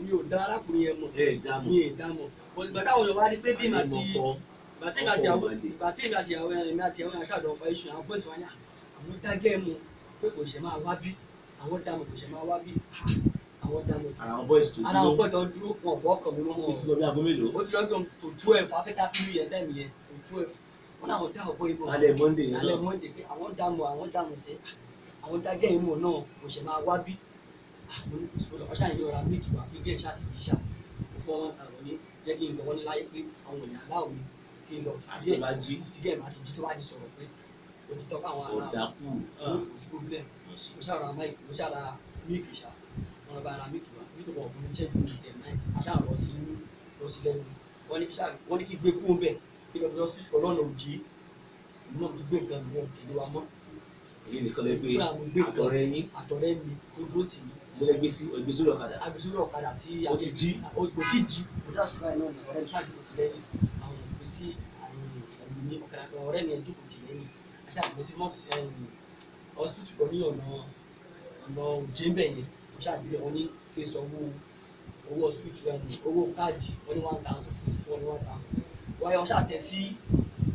Èmi ò dá arákùnrin yẹn mọ̀. Ẹ dá mọ̀. Mi ì dá mọ̀, but ìgbà táwọn èèyàn wá rí pé bí èmi àti Àlèmọ̀kọ. ìgbà tí èmi àti ìyàwó Ọkọ ò mà lè. ìgbà tí èmi àti ìyàwó, èmi àti ìyàwó yẹn aṣáàdọ̀ fa iṣu, àwọn boys wá ní àwọn dágẹ́ mu pé kò ṣe máa wá bí, àwọn dá mọ̀, kò ṣe máa wá bí. Àwọn dá mọ̀. Ara àwọn boys tó Ara àwọn dúró. boys tó dúró, wọn ò fọwọ́ kàn mí mọ́ Ó wọn. ti lọ bí aago mélòó? Ó ti lọ bí tó 12, Africa three yẹn, time yẹn tó 12. Wọn náà dá ọ̀bọ ìbọn. Alẹ́ Monday yẹn Alẹ́ náà. Monday, pé àwọn dá mọ̀, àwọn dá mọ̀ sí, àwọn dágẹ́ ìmọ̀ náà, kò ṣe máa wá bí. Mo ní kò sí problem. Ọ̀ṣà yìí rọra mílíkì wá pé bí ẹ̀ ṣáà ti jí ṣá, mo fọ́ 1,000 ní jẹ́ kí n lọ. Wọ́n ní láyé pé àwọn èèyàn aláwọ̀ mi kí n lọ. Àti tó bá jí. Tí díẹ̀ bá ti jí, tó bá ti sọ̀rọ̀ pé ó ti tọ́ka àwọn aláwọ̀. Ọ̀dàkù. Kò sí problem. Mo ṣáà ra mic, mo ṣáà ra mílíkì ṣá, wọn lọ bá ra mílíkì wá nítorí wọn fún mi change mi tiẹ̀ náà. Àṣà lọ sí inú, lọ sí lẹ́nu. Wọ́n ní kí ṣáà, wọ́n ní kí gbé kúrò bẹ́ẹ̀, kí lọ bí hospital kan lọ́nà òjì. Èmi náà mo tún gbé nǹkan mi, wọn tẹ̀lé wa mọ́. Èyí nìkan lẹ gbé? Fúnra mo gbé nǹkan. Àtọ̀rẹ́ yín? Àtọ̀rẹ́ mi tó dúró tì mí. Mo lẹ gbé sí ẹgbẹ́ sórí ọ̀kadà? Agbésórí ọ̀kadà tí Ó ti jí? Kò tí jí. Kò tí àṣìbá yìí náà ní ọ̀rẹ́ mi ṣáà jókòó tì lẹ́yìn. Àwọn èèyàn gbé sí ẹ̀yìn ní ọ̀kadà kan, ọ̀rẹ́ mi ẹ̀ jókòó tì lẹ́yìn. Àṣà gbé sí mọ́ọ̀sì hospital kan ní ọ̀nà òjé ń bẹ̀ yẹn. Mo ṣáà gbé wọn ní kí n sọ owó hospital, owó káàdì. Wọ́n ní 1,000, kò sì fún wọn ní 1,000. Wáyé wọn ṣáà tẹ sí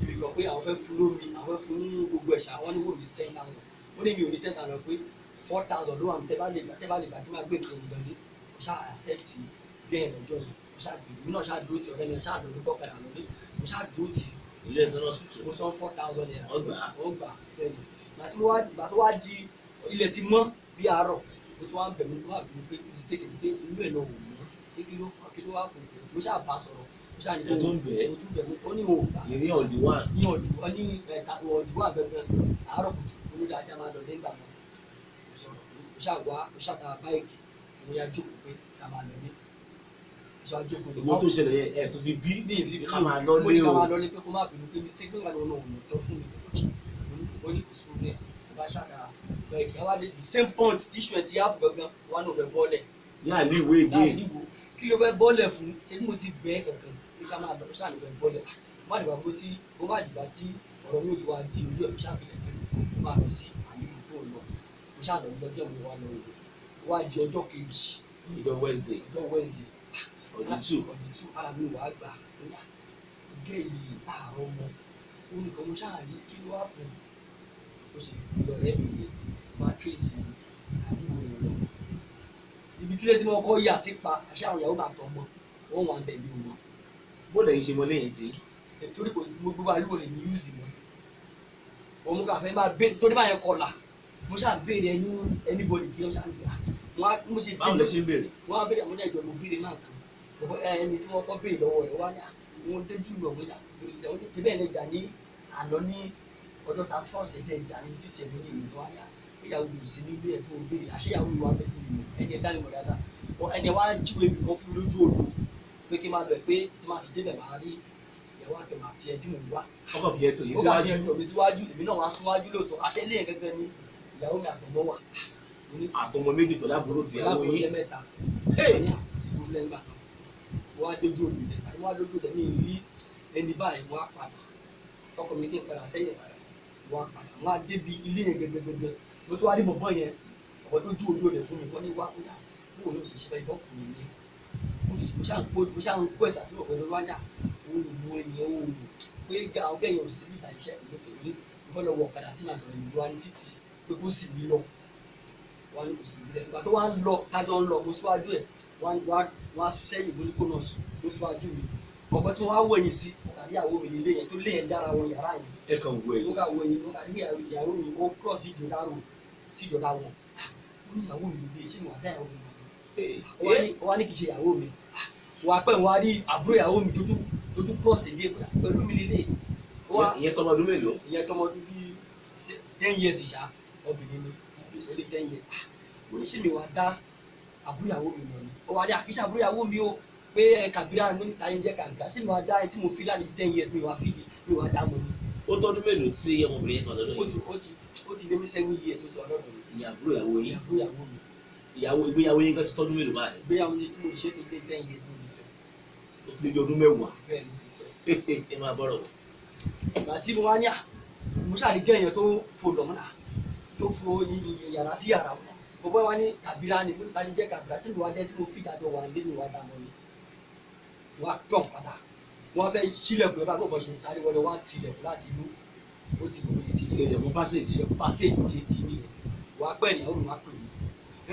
ibì kan pé àwọn fẹ́ fún lómi, àwọn fẹ́ fún ní gbogbo ẹ̀ṣà. Wọ́n ní wò ní 10,000. Ó ní mi ò ní 10,000, pé 4,000 ló wà ní, tẹ́ bá lè gbà, tẹ́ bá lè gbà kí n máa gbé nǹkan mi lọlé. Mo ṣáà accept bẹ́ẹ̀ lọ́jọ́ yẹn. Mo ṣáà gbé, èmi náà ṣáà dúró tì ọ̀rẹ́ mi, ṣáà lọ lóko ọ̀kadà lọlé. Mo ṣáà dúró tì. Ilé ẹ̀sán hospital? Mo san ₦4,000. Wọ́n gbà á? Wọ́n gbà, bẹ́ẹ̀ ni. Ìgbà tí mo wá, ìgbà tó wá di ilẹ̀ ti mọ́ bí àárọ̀, mo tún wá ń bẹ̀ mí, wá bí pé mistake ni, pé inú ẹ̀ náà ò mọ́, pé kí ló fà, kí ló wá kù. Mo ṣáà bá sọ̀rọ̀, mo ṣáà ní Ẹ tún bẹ̀ ẹ́? Mo tún bẹ̀ mí, ó ní òun ò gbà. Ìní ọ̀dì wà. Ní ọ̀dù ọ ní ẹ̀ka ọ̀dù wà gangan àárọ̀ kùtù. Mo ní dájá máa lọ nígbà náà. Mo sọ̀rọ̀, mo ṣáà wá, mo ṣáà ta báìkì, mo yá jókòó pé ká máa lọ ní, mo ṣáà jókòó ní. Owó tó ṣẹlẹ̀ yẹn ẹ̀ tó fi bí Bí ìfi ká máa lọ mo ní lé ká o. máa lọ lé, pé kó má bínú, pé mistake nígbà náà òun ò tọ́ fún mi. Ó ní kò sí problem. Mo bá ṣàkà báìkì, àwa dé the same point tí iṣu ẹ̀ ti áàpù gangan wa náà fẹ́ bọ́ọ̀lẹ̀. Ní àlú ìwé Láàrin again? ìwò, kí ló fẹ́ bọ́ọ̀lẹ̀ fún? Ṣé bí mo ti bẹ́ẹ̀ kankan pé ká máa lọ, ó ṣáà ló fẹ́ bọ́ọ̀lẹ̀. Má dìgbà mo ti kó, má dìgbà tí ọ̀rọ̀ mi ò ti wá di ojú ẹ̀. Mo ṣàfihàn pé mo máa lọ sí àlejò tó lọ. Mo ṣáà lọ lọ́jọ́, mo wá lọ wò ó, wá di ọjọ́ kejì. Ìjọ Wednesday? Ọjọ́ Wednesday. Ọdún two. Ọdún two. Ara mi wàá gbà níyà gẹ́ yìí àárọ̀ mọ́ ó nìkan. Mo ṣáà rí kí ló wá kù. Ó ṣe lọ̀rẹ́ mi yẹn wá trace àdúgbò yẹn lọ ibi tí lẹ́tí wọn kọ́ yà sí pa àṣẹ àwọn ìyàwó máa tọ̀ ọmọ wọn wà ń bẹ̀ mí wọn. Bó lẹ́yìn ṣe mọ lẹ́yìn tí? Torí kò mo gbogbo àlúwò lè ní yúùsì mọ́ òun kà fẹ́ máa bẹ torí máa yẹn kọlà. Mo ṣáà ń béèrè ẹni anybody kí wọ́n ṣáà ń gbà wọ́n á mo ṣe. Báwo lẹ ṣe ń béèrè? Wọ́n á béèrè àwọn ẹjọ́, mo béèrè náà kan bọ̀bọ̀ ẹni tí wọ́n kọ́ béèrè lọ́wọ́ rẹ̀ wá ní àwọn déjú lọ wọ́n ní àwọn ṣe bẹ́ẹ̀ lẹ́jà ní àná ní ọjọ́ 31 ẹ̀jẹ̀ ìjà ní títì ẹ̀mí ní ìlú wa ní ìyàwó mi ò sí nílé ẹ̀ tí mo béèrè àṣeyàwó mi wà bẹ́ẹ̀ tí mi mọ̀ ẹni ẹ̀ dánimọ̀ dáadáa. Ẹni ẹ̀ wá jíwèé ibì kan fún mi lójú odò pé kí n máa lọ ẹ̀, pé tí máa ti débẹ̀ máa rí ìyàwó àtọ̀mọ̀ àti ẹ̀ tí mò ń wá. Ọkọ̀ fi ẹ̀tọ́ yìí Ó kà fi síwájú. ẹ̀tọ́ mi síwájú. Èmi náà wá síwájú lóòótọ́. Àṣẹ ilé yẹn gangan ni ìyàwó mi àtọmọ wà. Mo ní Àtọmọ méjì pẹ̀lú àbúrò tìyàwó àbúrò yín? yẹn mẹ́ta. Hey! Ní àkóso problem gbà náà, wọ́n á dójú odò yẹn àti wọ́n á dójú odò mi rí ẹni báyìí. Wọ́n á padà, ọkọ mi kí n padà sẹ́yìn padà. Wọ́n á padà, wọ́n á débi ilé yẹn gẹ́gẹ́gẹ́gẹ́. Mo tún wá rí bọ̀bọ́ yẹn, ọ̀bọ̀ tó ju ojú odò fún mi. Wọ́n ní wá kódà bóun ló ṣe ṣe báyìí bọ́kùnrin ni. Mo ṣáà ń kó ẹ̀sà sí ọ̀pẹ̀ lọ́wọ́ wájà òun ló mú ẹni yẹn òun pé àwọn kẹ́yìn ò sí bíbá iṣẹ́ ìlú tòun mo fẹ́ lọ wọ ọ̀kadà tí màá tọ̀rọ̀ ìlú wa ní títì pé kó sì mí lọ wá ní kò sí bíbélẹ̀. Ìgbà tó wá ń lọ, tájọ ń lọ, mo síwájú ẹ̀, wá sún sẹ́yìn. Mo ní kó náà sùn ló síwájú mi. Ọ̀pọ̀ tí wọ́n wá wọ ẹ̀yìn sí, mo kà rí ìyàwó mi nílé yẹn tó lé yẹn jára wọn yàrá yẹn. Ẹ kàn wọ Mo ẹ̀yìn? kà wọ ẹ̀yìn, mo kà rí ìyàwó mi, ó cross sí ìjọba road sí ìjọba wọn. Mo ní ìyàwó mi nílé, ṣé mo wà dá ìyàwó mi mọ̀? Ó wá ní kì í ṣe ìyàwó mi. Wà á pẹ́, wọ́n á rí àbúrò ìyàwó mi tó tún cross ilé pẹ̀lú mi nílé. Ìyẹn tọmọ ọdún mélòó? Ìyẹn tọmọ ọdún bíi 10 years ṣá, obìnrin ni, ó lé 10 years. Mo ní ṣé mi wá dá àbúrò ìyàwó mi mọ̀ ni? Ó wá dé àkíṣe àbúrò ìyàwó mi ó pé ẹ Kàbírà. Mo ní táyé ń jẹ́ Kàbírà? Ṣé mi wá dá ẹ tí mo fi láti 10 years mi wá fìdí mi wá dá mọ̀ ni? Ó tọdún mélòó tí ọmọbìnrin yẹn ti wà lọ́dọ̀ Ó yìí? ti ó ti ó ti lé ní 7 years tó ti wà lọ́dọ̀ mi. Ìyẹn àbúrò ìyàwó yín? Àbúrò ìyàwó mi. Ìyàwó, ìgbéyàwó yín kan ti tọdún mélòó báyìí? Ìgbéyàwó mi tí mo ṣe ti lé 10 years tí mo ti fẹ́. Ó ti lé ní ọdún 10. Bẹ́ẹ̀ ni, ti fẹ́. Ẹ máa bọ́rọ̀ wọ̀. Ìgbà tí mo wá ní à mo ṣàrí gẹ́yìn tó fò lọ́mọ́nà tó fò yàrá sí yàrá wọn. Bọ̀bọ́ wa ní Kàbírà ni, mo ní ta ni jẹ́ Kàbírà, ṣé mi wá dé tí mo fi ìdájọ́ wà lé mi wá dá mọ́ ni. Wọ́n á jọ̀ padà, wọ́n á fẹ́ sílẹ̀kùn ẹ̀ bá bọ̀ ṣe sáré wọlé, wọ́n á tilẹ̀kùn láti inú, ó ti bọ̀ bóyá tilẹ̀ Ilẹ̀kùn passage. Ilẹ̀kùn passage bó ṣe ti nìyẹn. Wọ́n á pẹ́ ìyàwó mi wá pè mí,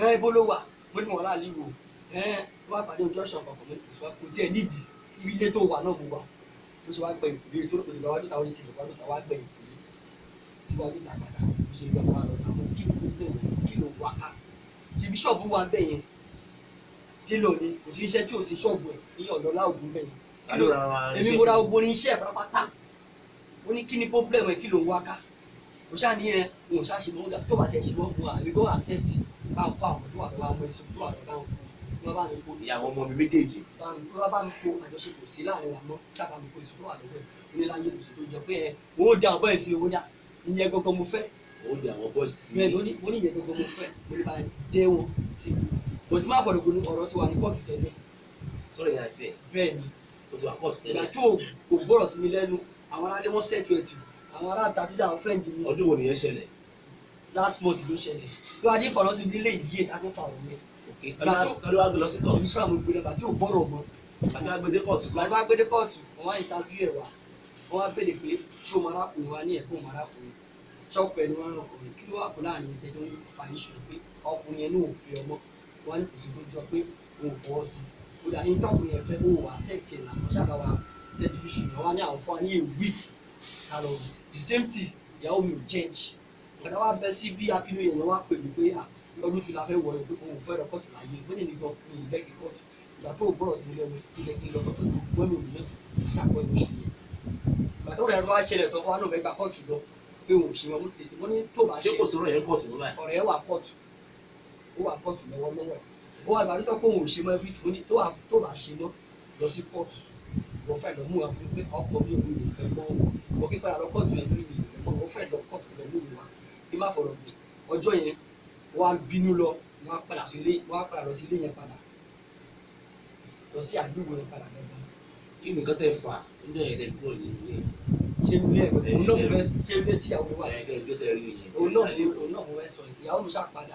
ẹ ibo ló wà? Mo ní mo wà láàlú ìwò, ẹ wọ́n á pàdé ojú ọ̀sán kankan. Mo ní kò sí wá, kò tiẹ̀ nídìí, ibi ilé tó wà náà mo wà. Bó ṣe wá gbẹ ìkùlé tó lóko ìgbà wájú ta, ó ní tilẹ̀ wájú ta, wá gbẹ ìkùlé síwájú ta padà. Bó ṣe gbà wá lọ àwọn kí ló dé wọ̀, kí ló wá ká, ṣebí ṣọ́ọ̀bù wa bẹ́ẹ̀ yẹn, télọ̀ ni, kò sí iṣẹ́ tí ò sí ṣọ́ọ̀bù ẹ̀ ní ọ̀dọ̀ láògùn bẹ́ẹ̀ yẹn. Ta ló ra Èmi mo ra gbogbo ní iṣẹ́ pátápátá. Ó ní kí ni problem ẹ̀, kí ló ń wá ká? Kò ṣáà ní ẹ òun ṣáà ṣe mọ́ tó bá tẹ̀ ṣe mọ́ wọn àbí go accept, bá ń kó àwọn tó wà lọ́wọ́, àwọn èso tó wà lọ́wọ́, bá ń kó wọ́n bá mi kó. Ìyàwó ọmọ mi méjèèjì. Bá ń wọ́n bá mi kó, àjọṣepọ̀ sí láàrin wa mọ́, ṣáà bá mi kó èso tó wà lọ́wọ́ ẹ̀. Ó ní láyé oṣù tó jọ pé ẹ ó dá ọ̀bọ̀ ẹ̀ sí owó dá, ìyẹn gangan mo fẹ́. Ó di àwọn boys sí. Bẹ́ẹ̀ ni, ó ní ìyẹn gangan mo fẹ́, mo ní bá dé wọn sí i bó ti má fọ̀rọ̀ gbónú, ọ̀rọ̀ ti wà ní kóòtù tẹ́lẹ̀. Sọ̀rọ̀ yẹn àti ẹ̀. Bẹ́ẹ̀ ni. Ó ti wà kóòtù Ìgbà tẹ́lẹ̀. tí ò kò gbọ́rọ̀ sí mi lẹ́nu, àwọn aráalé wọn ṣètò ẹ̀tù, àwọn ará àta tó dé, àwọn friend mi. Ọdún wo nìyẹn ṣẹlẹ̀? Last month ló ṣẹlẹ̀ tó adé fọ̀rọ̀ sí nílé yìí ètò àti fàrọ̀ yẹn. Ok, tọ́lú wá gbé lọ sí kóòtù. Èmi fúnra mi gbé lọ́gbà tí ò gbọ́rọ̀ mọ́. Àti wá gbé dé kóòtù. Ìgbà tó wá gbé dé kóòtù, wọ́n wá interview ẹ̀ wá, wọ́n wá béèrè pé ṣé o mọ arákùnrin wa ní ẹ̀kọ́ mọ arákùnrin ṣọ́ọ̀pù ẹni wọn ọkùnrin, kí ló wà kó láàrin ìtẹ́ tó ń fa iṣu pé ọkùnrin yẹn náà ò fi ọmọ wọn ní kò sí tó jọ pé òun ò fọwọ́ sí i, ó dà ní tọkùnrin yẹn fẹ́, ó wà accept ẹ̀ làwọn ṣáàbà wa settle issue yẹn. Wọ́n á ní àwọn fún wa ní a week ká lọ the same thing. Ìyàwó mi ò change. Ìgbà wa bẹ sí bí happy new year, wọ́n wá pè mí pé à ọdún tí la fẹ́ wọ̀ ẹ́ pé òun ò fẹ́ lọ kóòtù láyé. Wọ́n ní ní gan mi ì lẹ́kì kóòtù, ìgbà tó gbọ́rọ̀ sí mi lẹ́nu ilẹ̀ kí n lọ kóòtù tó gbọ́ mi náà ṣàkóso oṣù yẹn. Ìgbà tó rẹ̀ wá ṣẹlẹ̀ tó wá náà fẹ́ gba kóòtù lọ pé òun ò ṣe wọn mú tètè, mo ní tó bá Ṣé ṣe kò sọ̀rọ̀ yẹn kóòtù mọ́ báyìí? Ọ̀rẹ́ wà kóòtù, ó wà kóòtù lọ́wọ́lọ́wọ́ ẹ̀. Ó wà ìgbà tó tọ́ pé òun ò ṣe mọ́ everything. Mo ní tó bá ṣe mọ́, lọ sí kóòtù, wọ́n fẹ́ lọ mú wa fún pé ọkọ mi òun ò fẹ́ mọ́, wọ́n kí padà lọ kóòtù ẹ̀ mi ì fẹ́ mọ́, wọ́n fẹ́ lọ kóòtù lọ mú mi wá kí má fọ̀rọ̀ gbé. Ọjọ́ yẹn wọ́n á bínú lọ, wọ́n á padà sí ilé, wọ́n á padà lọ sí ilé yẹn, padà lọ sí àdúgbò yẹn padà gangan. Kí ni nǹkan tẹ́ fà níjọ́ yẹn tẹ́ kúrò ní ilé? Ṣé ilé ẹ̀ òun náà mo fẹ́, ṣé ilé tíyàwó mi wà? Ẹ̀ tẹ́ ìjọ tẹ́ rí yẹn. Òun náà mo fẹ́ sọ, ìyàwó mi ṣáà padà.